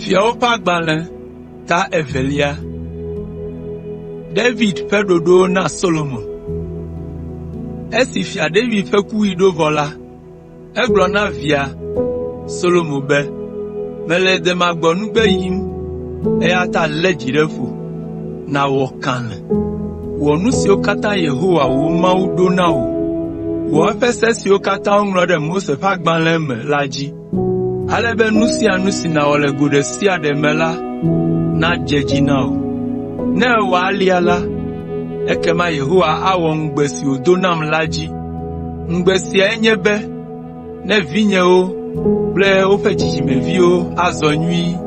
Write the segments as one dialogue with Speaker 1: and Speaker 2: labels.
Speaker 1: Fiawo ƒe agbalẽ ta evelia. David ƒe ɖoɖowo na Solomo. Esi Fia David ƒe kuɣi ɖo vɔ la, egblɔ na via Solomo be, “Mele demagbɔnugbe yim, eya ta lé dzi ɖe ƒo, nàwɔ kalẽ. Wɔ nu siwo katã Yehowa wò Mawu ɖo na wò. Wɔ eƒe se siwo katã woŋlɔ ɖe Mose ƒe agbalẽ me la dzi, ale be nu sia nu si nàwɔ le go ɖe sia ɖe me la nadze edzi na wò. Ne èwɔ alea la, ekema Yehowa awɔ ŋugbe si wòdo nam la dzi. Ŋugbe siae nye be ne vinyewo kple woƒe dzidzimeviwo azɔ nyuie,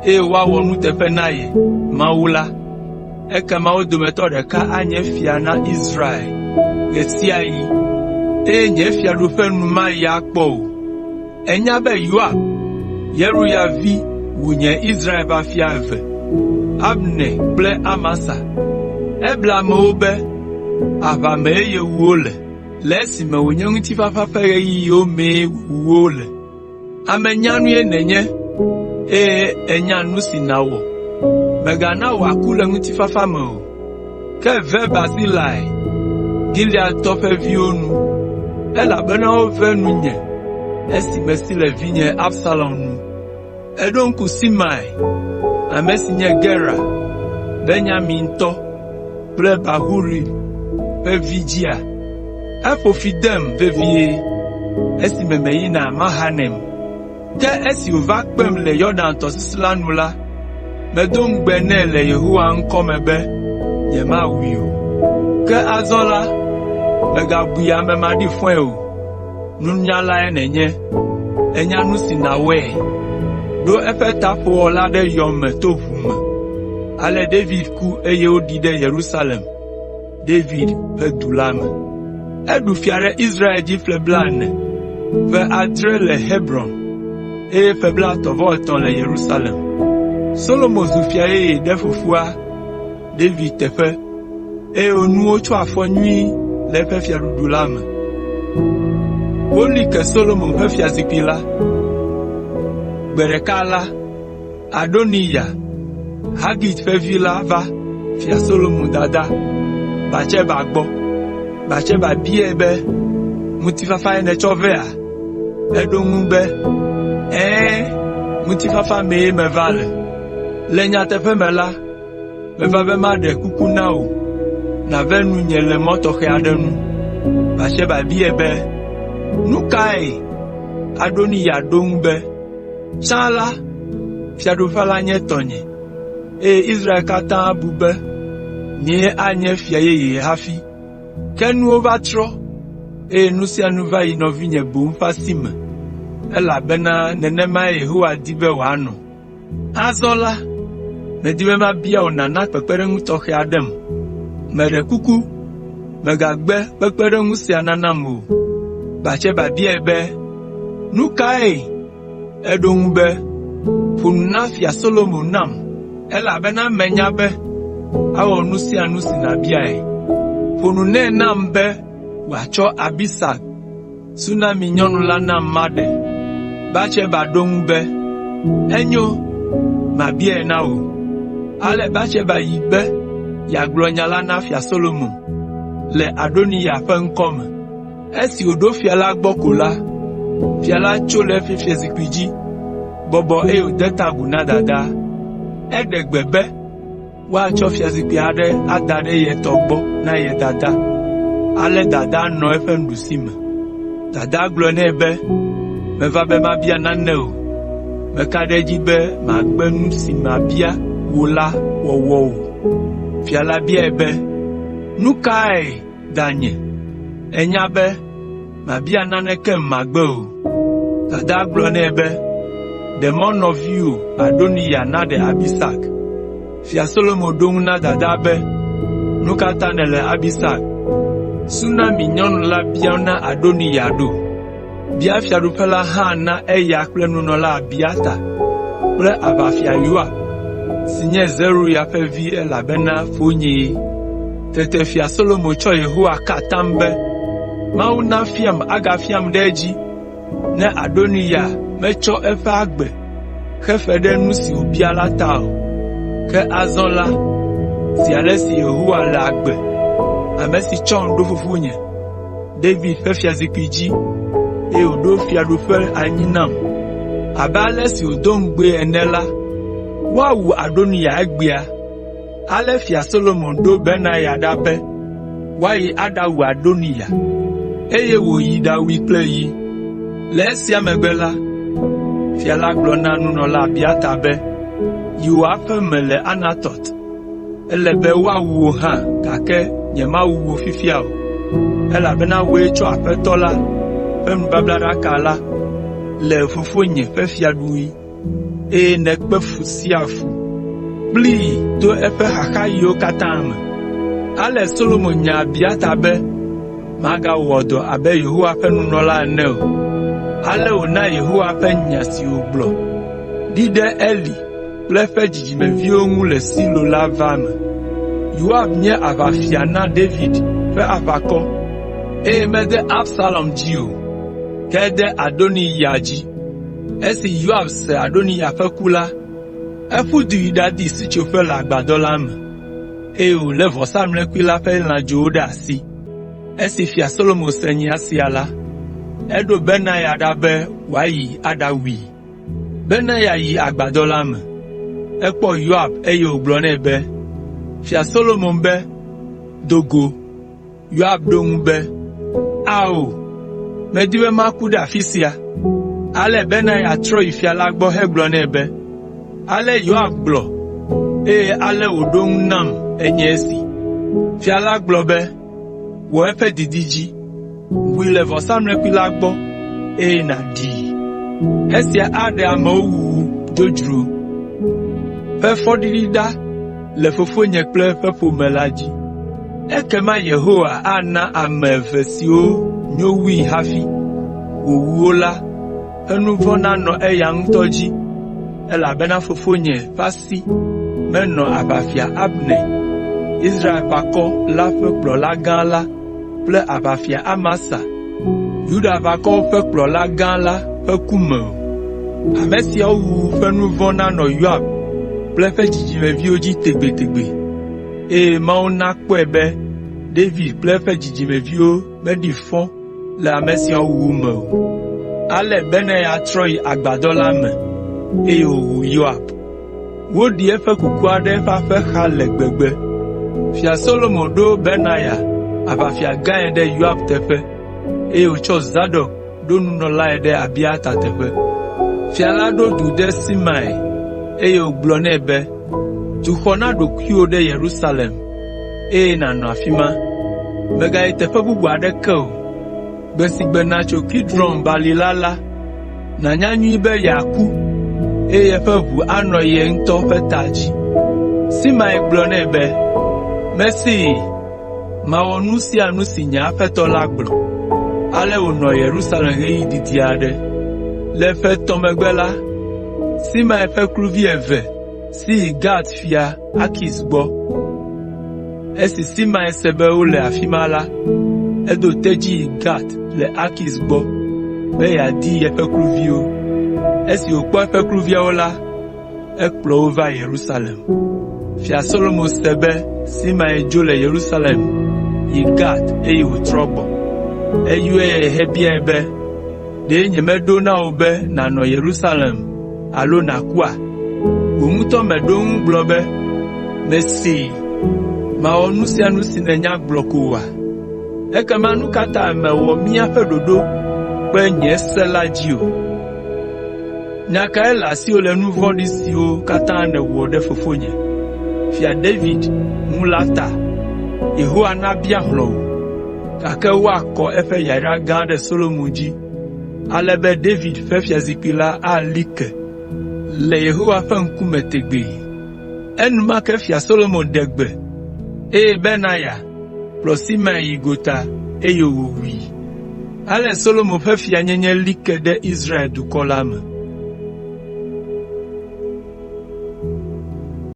Speaker 1: eye woawɔ nuteƒe na ye, Mawu la, ekema wo dometɔ ɖeka anye fia na Israel ɣe sia ɣi, eye nye fiaɖuƒe nu mayi akpɔ o. Ènya be Yoab, Zeruya vi wu nye Israel ʋafia eve, Abner kple Amasa. Eble amewo be aʋa mee yewu wo le, le esime wònye ŋutifafa ƒe ɣeyiɣiwo mee wòwu wo le. Ame nyanue nènye, eye ènya nu si nàwɔ. Mègana wòaku le ŋutifafa me o, ke ve Barzilai, Gileadtɔ ƒe viwo nu, elabena wove nunye esi mesi le vinye Absalom nu. Èɖo ŋku Simei, ame si nye Gera, Benyamintɔ kple Bahurim ƒe vi dzia? Eƒo fi dem vevie esime meyina Mahanaim. Ke esi wòva kpem le Yɔdan tɔsisi la nu la, medo ŋugbe nɛ le Yehowa ŋkɔ me be nyemawui o. Ke azɔ la, mègabui ame maɖifɔe o. Nunyalae nènye, ènya nu si nàwɔe. Ɖo eƒe taƒowɔ la ɖe yɔ me to ʋu me.” Ale David ku eye woɖii ɖe Yerusalem, David ƒe du la me. Eɖu fia ɖe Israel dzi ƒe blaene, ƒe adre le Hebron, eye ƒe blaetɔ̃-vɔ-etɔ̃ le Yerusalem. Solomo zu fia yeye ɖe fofoa David teƒe, eye nuwo tsɔ afɔ nyuie le eƒe fiaɖuɖu la me. Woli ke Solomo ƒe fiazikpui la. Gbe ɖeka la, Adoniya, Hagit ƒe vi la va Fia Solomo dada, Batseba gbɔ. Batseba biae be, “Ŋutifafae nètsɔ vɛa?” Eɖo eŋu be, “Ɛ̃, ŋutifafa mee meva le. Le nyateƒe me la, Meva be maɖe kuku na wò nàve nunye le mɔ tɔxɛ aɖe nu.” Batseba biae be, “Nu kae?” Adoniya ɖo eŋu be, “Tsã la, fiaɖuƒe la nye tɔnye, eye Israel katã bu be nyee anye fia yeye hafi. Ke nuwo va trɔ, eye nu sia nu va yi nɔvinye boŋ ƒe asi me, elabena nenemae Yehowa di be wòanɔ. Azɔ la, medi be mabia wò nàna kpekpeɖeŋu tɔxɛ aɖem. Meɖe kuku, mègagbe kpekpeɖeŋu sia nanam o.” Batseba biae be, “Nu kae?” Eɖo eŋu be, “Ƒo nu na Fia Solomo nam, elabena menya be awɔ nu sia nu si nàbiae. Ƒo nu nɛ nam be wòatsɔ Abisag, Sunami nyɔnu la nam maɖe.” Batseba ɖo eŋu be, “Enyo, mabiae na wò.” Ale Batseba yi be yeagblɔ nya la na Fia Solomo le Adoniya ƒe ŋkɔ me. Esi wòɖo fia la gbɔ ko la, fia la tso le eƒe fiazikpui dzi, bɔbɔ eye wòde ta agu na dadaa. Eɖe gbe be woatsɔ fiazikpui aɖe ada ɖe ye tɔ gbɔ na ye dada. Ale dadaa nɔ eƒe nuɖusime. Dadaa gblɔ nɛ be, “Meva be mabia nane wò. Meka ɖe edzi be màgbe nu si mabia wò la wɔwɔ o.” Fia la biae be, “Nu kae, danye?” Ènya be màbia nanekem magbe o. Dadaa gblɔ nɛ be, “Ɖe mɔ nɔviwò Adoniya naɖe Abisag.” Fia Solomo ɖo eŋu na dadaa be, “Nu ka ta nèle Abisag, Sunami nyɔnu la biam na Adoniya ɖo? Bia fiaɖuƒe la hã na eya kple nunɔla Abiata kple aʋafia Yoab si nye Zeruya ƒe vi elabena fonyee.” Tete Fia Solomo tsɔ Yehowa ka atam be, “Mawu nafiam agafiam ɖe edzi ne Adoniya metsɔ eƒe agbe xe fe ɖe nu si wòbia la ta o. Ke azɔ la, zi ale si Yehowa le agbe, ame si tsɔm ɖo fofonye, David ƒe fiazikpui dzi, eye wòɖo fiaɖuƒe anyi nam abe ale si wòdo ŋugbee ene la, woawu Adoniya egbea.” Ale Fia Solomo ɖo Benaya ɖa be woayi aɖawu Adoniya, eye wòyi ɖawui kple yi. Le esia megbe la, fia la gblɔ na nunɔla Abiata be, “Yi wò aƒe me le Anatɔt. Ele be woawu wò hã gake nyemawu wò fifia o, elabena wòe tsɔ Aƒetɔ la ƒe nubablaɖaka la le fofonye ƒe fiaɖuɣi, eye nèkpe fu sia fu kplii to eƒe xaxaɣiwo katã me.” Ale Solomo nya Abiata be magawɔ dɔ abe Yehowa ƒe nunɔla ene o. Ale wòna Yehowa ƒe nya si wògblɔ ɖi ɖe Eli kple eƒe dzidzimeviwo ŋu le Silo la va eme. Yoab nye aʋafia na David ƒe aʋakɔ, eye mede Absalom dzi o, ke ede Adoniya dzi. Esi Yoab se Adoniya ƒe ku la, eƒu du yi ɖadi sitsoƒe le agbadɔ la me, eye wòlé vɔsamlekpui la ƒe lãdzowo ɖe asi. Esi Fia Solomo se nya sia la, eɖo Benaya ɖa be wòayi aɖawui. Benaya yi agbadɔ la me. Ekpɔ Yoab eye wògblɔ nɛ be, “Fia Solomo be, ‘Do go!’ ” Yoab ɖo eŋu be, “Ao, medi be maku ɖe afi sia.” Ale Benaya trɔ yi fia la gbɔ hegblɔ nɛ be, “Ale Yoab gblɔ, eye ale wòɖo eŋu nam enye esi.” Fia la gblɔ be, “Wɔ eƒe didi dzi. Wui le vɔsamlekpui la gbɔ, eye nàɖii. Esia aɖe amewo wuwu dzodzro ƒe fɔɖiɖi ɖa le fofonye kple eƒe ƒome la dzi. Ekema Yehowa ana ame eve siwo nyo wui hafi wòwu wo la ƒe nu vɔ̃ nanɔ eya ŋutɔ dzi, elabena fofonye ƒe asi menɔ aʋafia Abner, Israelʋakɔ la ƒe kplɔla gã la kple aʋafia Amasa, Yudaʋakɔwo ƒe kplɔla gã la ƒe ku me o. Ame siawo wuwu ƒe nu vɔ̃ nanɔ Yoab kple eƒe dzidzimeviwo dzi tegbetegbe, eye Mawu nakpɔe be David kple eƒe dzidzimeviwo meɖi fɔ le ame siawo wuwu me o.” Ale Benaya trɔ yi agbadɔ la me, eye wòwu Yoab. Woɖi eƒe kukua ɖe eƒe aƒe xa le gbegbe. Fia Solomo ɖo Benaya aʋafia gãe ɖe Yoab teƒe, eye wòtsɔ Zadok ɖo nunɔlae ɖe Abiata teƒe. Fia la ɖo du ɖe Simei, eye wògblɔ nɛ be, “Tu xɔ na ɖokuiwò ɖe Yerusalem, eye nànɔ afi ma. Mègayi teƒe bubu aɖeke o. Gbe si gbe nàtso Kidron Balime la la, nànya nyuie be yeaku, eye yeƒe ʋu anɔ ye ŋutɔ ƒe ta dzi.” Simei gblɔ nɛ be, “Mesee, mawɔ nu sia nu si nye aƒetɔ la gblɔ.” Ale wònɔ Yerusalem ɣeyiɣi didi aɖe. Le ƒe etɔ̃ megbe la, Simei ƒe kluvi eve si yi Gat fia Akis gbɔ. Esi Simei se be wole afi ma la, edo tedzi yi Gat le Akis gbɔ be yeadi yeƒe kluviwo. Esi wòkpɔ eƒe kluviawo la, ekplɔ wo va Yerusalem. Fia Solomo se be Simei dzo le Yerusalem yi Gat eye wòtrɔ gbɔ. Eyɔe hebiae be, “Ɖe nyemeɖo na wò be nànɔ Yerusalem alo nàkua? Wò ŋutɔ mèɖo eŋu gblɔ be, ‘Mesee, mawɔ nu sia nu si nènya gblɔ ko oa?’ Ekema nu ka ta mèwɔ míaƒe ɖoɖo kple nye se la dzi o? Nya kae le asiwò le nu vɔ̃ɖi siwo katã nèwɔ ɖe fofonye, Fia David ŋu la ta? Yehowa nabia hlɔ̃ wò, gake woakɔ eƒe yayra gã ɖe Solomo dzi ale be David ƒe fiazikpui la ali ke le Yehowa ƒe ŋkume tegbee.” Enumake Fia Solomo ɖe gbe, eye Benaya kplɔ Simei yi gota, eye wòwui. Ale Solomo ƒe fianyenye li ke ɖe Israel dukɔ la me.